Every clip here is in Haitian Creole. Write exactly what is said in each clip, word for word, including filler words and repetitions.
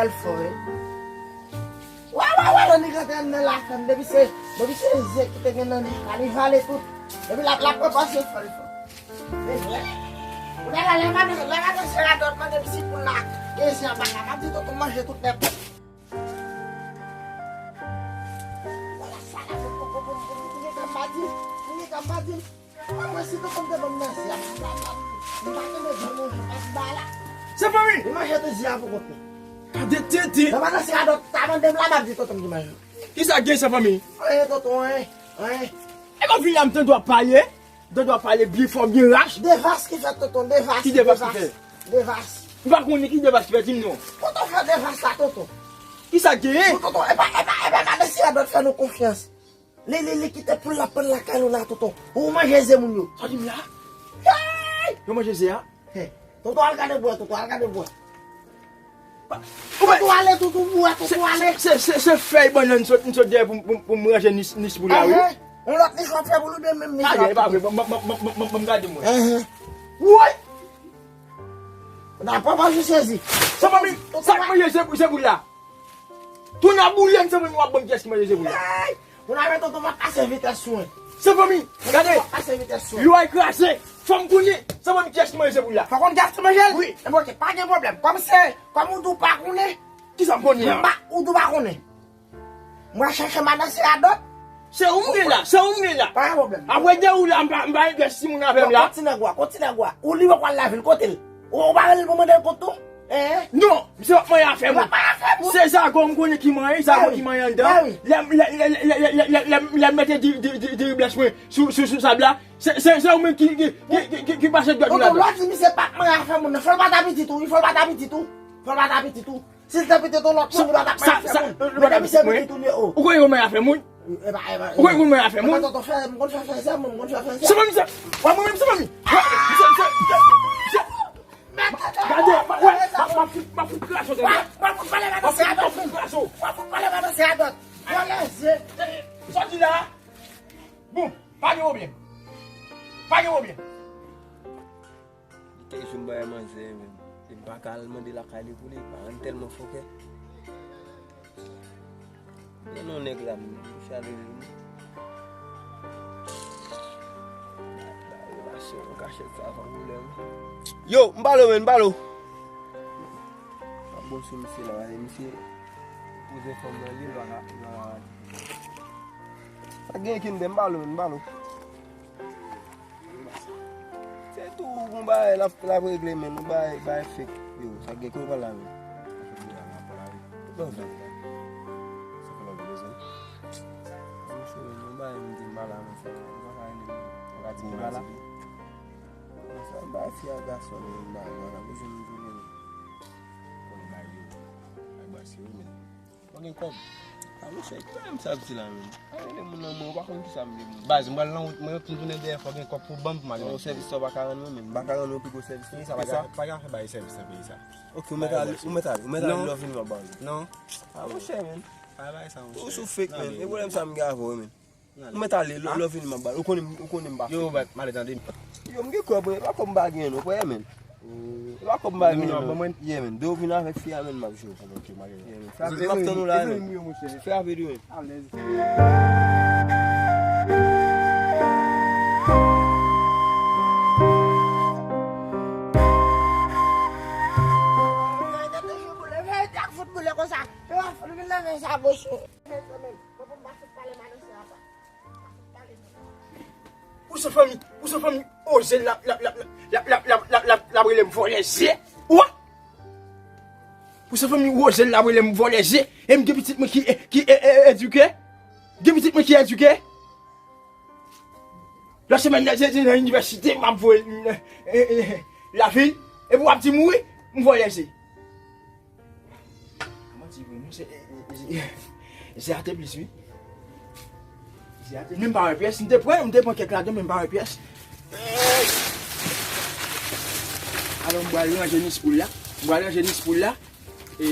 Al fò, wi. Wè, wè, wè, Nanny rantre anndan lakay m. Depi se, depi se zye ki te gen nan li, li vale tout. Depi l ap, l ap pran pase fò l fò. Men vre. Ou ta la, lè madan, lè madan se radòt mande m si pou l la. Gen zye anba la, m ap di tonton manje tout nèg. Wala sa la, pou, pou, pou, pou, pou, pou, pou, pou, pou, pou, pou, pou, pou, Mwen si tonton m te ban m nan zye a, m pa, m pa, m pa kenbe jan manje, pa ti ba la. Se fanmi! Li manje tou zye a pou kont li. Gade tete! Nan madan se radòt ta mande m la, m ap di tonton m ki manje. Kisa gen se fanmi? Anyen tonton, anyen, anyen. E m ap vin la, m tande w ap pale. M tande w ap pale byen fò, byen rach. Devas ki fèt tonton, devas. Ki devas ki fèt? Devas. M pa konnen ki devas ki fèt, di m non. Tonton fè devas la tonton. Kisa gen? Bon, tonton, e pa, e pa, e pa madan se radòt fè nou konfyans. Li, li, li kite poul la pann lakay nou la, tonton. Ou manje ze moun yo. Sa w di m la? Hey! Yo manje ze a? Hey! Tonton, al gade bwè, tonton, al gade bwè. Tonton, ale, tonton, bwè, tonton, ale. Se, se, se fèy bannann m sot, m sot dèyè pou, pou, pou m ranje nis, nis pou la, wi. Enhen. Yon lòt nis w ap fè pou nou de menm nis la, tonton. Gade, e pa vre, ban m gade mwen. Enhen. Woy! N ap pran pòz ou sezi. Sa fanmi, sa k manje ze, ze pou la? Tounen ap boule m, se mwen w ap ban m kiyès ki manje ze pou la. Hey! Moun avè tonton m ap pase vitès sou mwen. Se fanmi, gade. Tonton m ap pase vitès sou mwen. Lwa e kraze. Fò m konnen, se mwen kiyès ki manje ze pou la. Fò konn kiyès ki manje l? Wi. Enben, oke, pa gen pwoblèm. Kòm se, kòm ou di w pa konnen. Kisa m konnen an? M pa, ou di w pa konnen. Mwen chèche madan se radòt. Se ou m gen la, se ou m gen la. Pa gen pwoblèm. Apre de ou la, m pa, m pa gen pyès timoun avè m la. Kontinye gwa, kontinye gwa. Ou li w pral lavil, kote l? Ou, ou pa rele l pou mande l kont tou? Hein? Non, misye p ap manyen afè moun. L ap manyen afè moun. Se zago m konnen ki manyen, zago ki manyen anndan. Lè, lè, lè, lè m mete diri, diri, diri, diri blanch mwen sou, sou, sou sab la, se, se, se ou menm ki, ki, ki, ki, ki, ki pase dwèt ou ladan. Tonton, lè w di misye p ap manyen afè moun nan, fò l pa ta pitit ou, wi, fò l pa ta pitit ou. Fò l pa ta pitit ou. Si l te pitit yon lòt moun, li pa t ap manyen afè moun. Men depi se pitit ou li ye, o. Ou konnen kòman y ap fè moun? Ou konnen kòman y ap fè moun? Tonton, fè, m konn fè fè zè, mwen, m konn fè fè zè. Se pa misye. Wè, mwen menm, se pa mi. Wè, se, se, se, se. Gade, wè, m ap, m ap fout, m ap fout krache w, tande. M ap fout pale madan se radòt. M ap fout krache w. M ap fout pale madan se radòt. Vòlè zye. Sa w di la a? Bon, pa gen pwoblèm. Pa gen pwoblèm. Li te jwenn bagay manzè, men. E m pa ka al mande lakay li pou li, paran tèlman fòkè. Men non nèg la, men, m chale li, men. Ba, ba, relasyon an kachèt sa fè pwoblèm. Yo, m pale w, men, m pale w. Pa bon sou misye la, misye poze fanm nan li, lwa la, lwa la. Sa gen ki m de, m pale w, men, m pale w. Se tou gon bagay l ap, l ap regle, men, yon bagay, bagay fake. Yo, sa gen kote w pral la, men? Bon, sa fè lòt bezwen. Yon bagay m di m pa la, men, se yon bagay li, yon bagay m pa la. Sa m bay fi a gason, men, m pa la, bezwen m tounen. Bon, bagay yo, ak basi yo, men. Pa gen kòb. A, monchè, ki bagay misye ap di la menm? A, rele moun nan mwen, ou pa konn kisa m vle moun. Baz, m pral nan wout mwen, pou m tounen dèyè, fò gen kòb pou ban m pou m ale. Non, sèvis sa w pa ka rann mwen menm. M pa ka rann mwen pi gwo sèvis ke sa. Sa pa ka, pa ka fè bay sèvis nan peyi sa. Ok, ou mèt ale, ou mèt ale, ou mèt ale, lè w vini m ap ba w li. Non. A, monchè, men. Pa bay sa, monchè. Ou sou fake, men. E pwoblèm sa m gen avè w, men. Ou mèt ale, lè, lè w vini m ap ba l. Ou konnen, ou konnen m pa fake. Yo, bat, m ale tande. Yo, m gen kòb, men, e pa kòb m pa gen, non, frè, men. E pa kòb m pa gen, non. Yeah, men. De w vin avèk fi a, men, m ap jwe. Ok, m ale. Yeah, men. Fè rapid, m ap tann ou la, men. Fè rapid, wi, men. Pou se fanmi, pou se fanmi, oze l, l ap, l ap rele m vòlè zye. Ou wè? Pou se fanmi, oze l, l ap rele m vòlè zye. E m gen pitit mwen ki, ki e, e, edike. Gen pitit mwen ki edike. Lòt semèn nan, se, se nan inivèsite, m ap voye l, e, e, lavil. Epi w ap di m wi, m vòlè zye. Manti vre, non, se, e, e, e, e, se ate plis, wi. Se ate, men m pa wè pyès, m te pran, m te pran kèk ladan, men m pa wè pyès. Alò, m pral ranje nis poul la. M pral ranje nis poul la. E,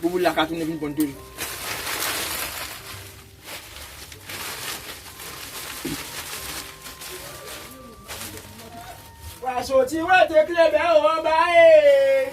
pou poul la ka tounen vin ponn toujou. Wa soti wete klebè anba e.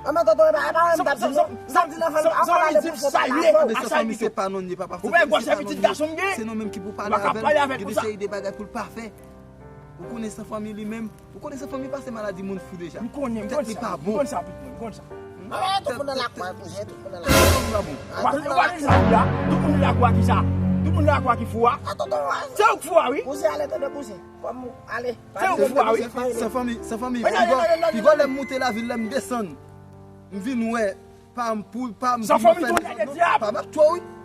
Anmè tonton, e pa e pa mwen m t ap di non. M t ap di nan fanmi an, pa pale pou fò pale avè w. San fanmi se pa non ye papa. Ou wè gwosè pitit gason m gen? Se nou menm ki pou pale avè l. Gen de seri de bagay pou l pa fè. Ou konnen san fanmi li menm. Ou konnen san fanmi pase maladi moun fou deja. M konnen, m konn sa. M konn sa, pitit mwen, m konn sa. Tout moun nan lakwa kouzen, tout moun nan lakwa. Ou pa li sa la. Tout moun nan lakwa ki sa. Tout moun nan lakwa ki fou a. Se ou k fou a wi. Kouzen ale tande kouzen. Kòm ale. Se ou k fou a wi. San fanmi, san fanmi. Pi gò lè m moute lavil lè m desann. M vin wè pa m pou pa m. San fanmi tou nèg dyab. Pa m ap tchwe wi.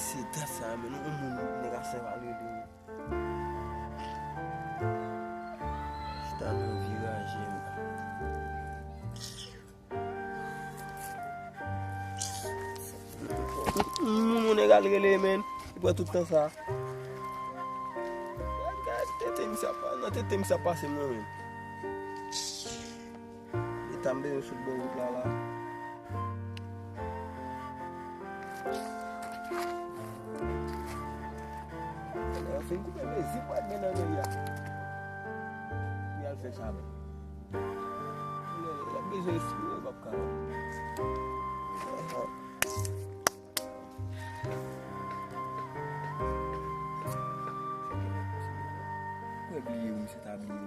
Se dat sa, men yon moun nèg a sèv al rele. Chita nan viraje. Moun yon nèg al rele, men. Li pran tout tan sa. Gad tete misye ap, nan tete misye ap pase mwen menm. Eta m bezwen sot bò wout la, la. Lè yo fin koupe mezi, pral gen nan meri a. Pou y al fè sa menm. Lè, lè bezwen espere, yo p ap kapab. Mwen bliye wi, misye ta bliye wi.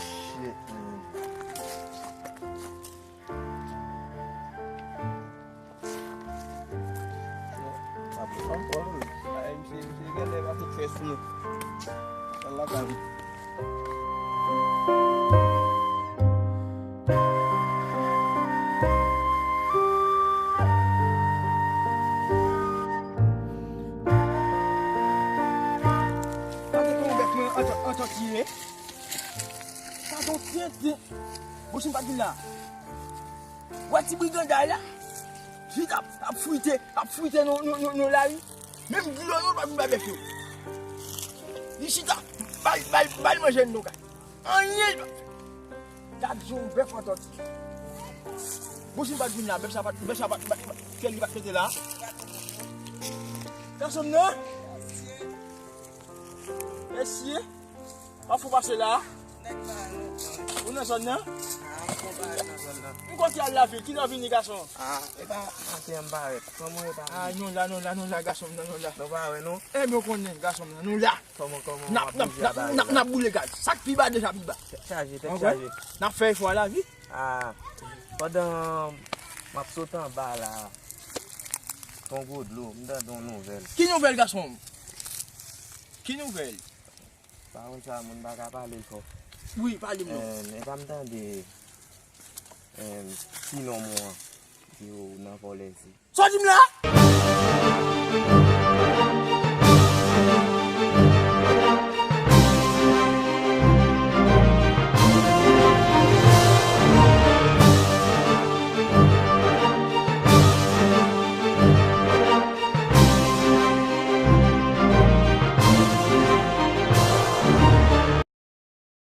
Shit, man. Ap ankò, wi. Ay, misye, misye genlè pa fout fè sou nou. Al lakay ou. Gade kòman bèf mwen antan-, antòtiye. Sa gon tenten. Bouch m pa t vin la. Wè ti briganday la. Li t ap, ap frite, ap frite nan, nan, nan, nan lari. Menm dlo yo pa vin bay bèf yo. Li chita, bay, bay, bay manje nan kay. Anyen li pa fè. Gad jan yon bèf antòtiye. Bouch m pa t vin la, bèf sa pa t, bèf sa pa t, pa t, pa t, kè li pa t pete la. Gason m nan. Mesye. Pa fou pase la. Nèg pa nou. Ou nan zòn nan? Ah, m fon bagay nan zòn nan. M konn ki al lavi, ki lè w vini, gason? Ah, e pa maten an m parèt. Kòman e pa vini? Ah, nou la, nou la, nou la, gason m nan, nou la. Nou pa wè, non? Ebyen, w konnen, gason m nan, nou la. Kòman, kòman w ap bouje a bagay la? N ap, n ap, n ap boule gaz. Sa k pi ba deja pi ba. Tèt chaje, tèt chaje. N ap fè efò a lavi. Ah, pandan m ap sot anba la, ton gwo dlo, m tande yon nouvèl. Ki nouvèl, gason m? Ki nouvèl? Pawòl sa, moun pa ka pale l fò. Wi, pale m non. Eh, epa m tande, eh, ti nonm ou an, di ou nan vòlè zi. Sa w di m la?